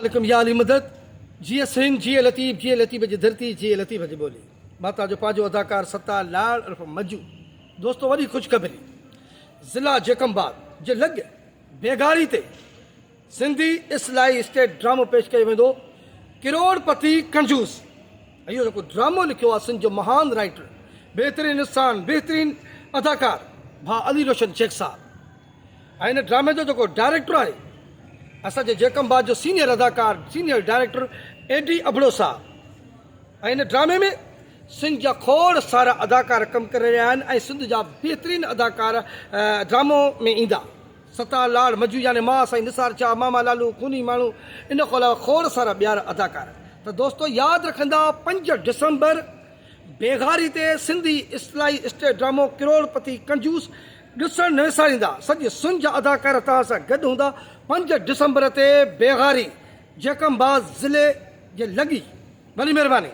عليڪم يا علي مدد جيئي سنڌ جيئي لطيف جيئي لطيف جي ڌرتي جيئي لطيف جي ٻولي مان توهان جو پنهنجو اداڪار ستار لاڙ عرف مجو دوستو وڏي خوشخبري ضلع جيڪب آباد جي لڳ بيگاري تي سنڌي اصلاحي اسٽيج ڊرامو پيش ڪيو ويندو ڪروڙ پتي ڪنجوس اهو جيڪو ڊرامو لکيو آهي سنڌ جو مهان رائيٽر بهترين انسان بهترين اداڪار ڀاء علي روشن شيخ صاحب ۽ هن ڊرامي جو جيڪو ڊائريڪٽر آهي اسان جي جيڪب آباد جو سينيئر اداڪار senior director A D Abro صاحب ۽ هن ڊرامي ۾ سنڌ جا کوڙ سارا اداڪار ڪم ڪري رهيا آهن ۽ سنڌ جا بهترين اداڪار ڊرامو ۾ ايندا ستار لاڙ مجو يعني مان سائين نثار شاهه ماما لالو خوني ماڻهو ان کان علاوه کوڙ سارا ٻيا اداڪار ته دوستو ياد رکندا 5 ڊسمبر بيغاري تي سنڌي اصطلاحي اسٽيج ڊرامو ڪروڙ پتي ڪنجوس ڏسڻ نه وساريندا سڄي سنڌ جا اداڪار توهان سان گڏ هوندا 5 ڊسمبر تي بيغاري جيڪب آباد ضلعي جي لڳي وڏي مهرباني.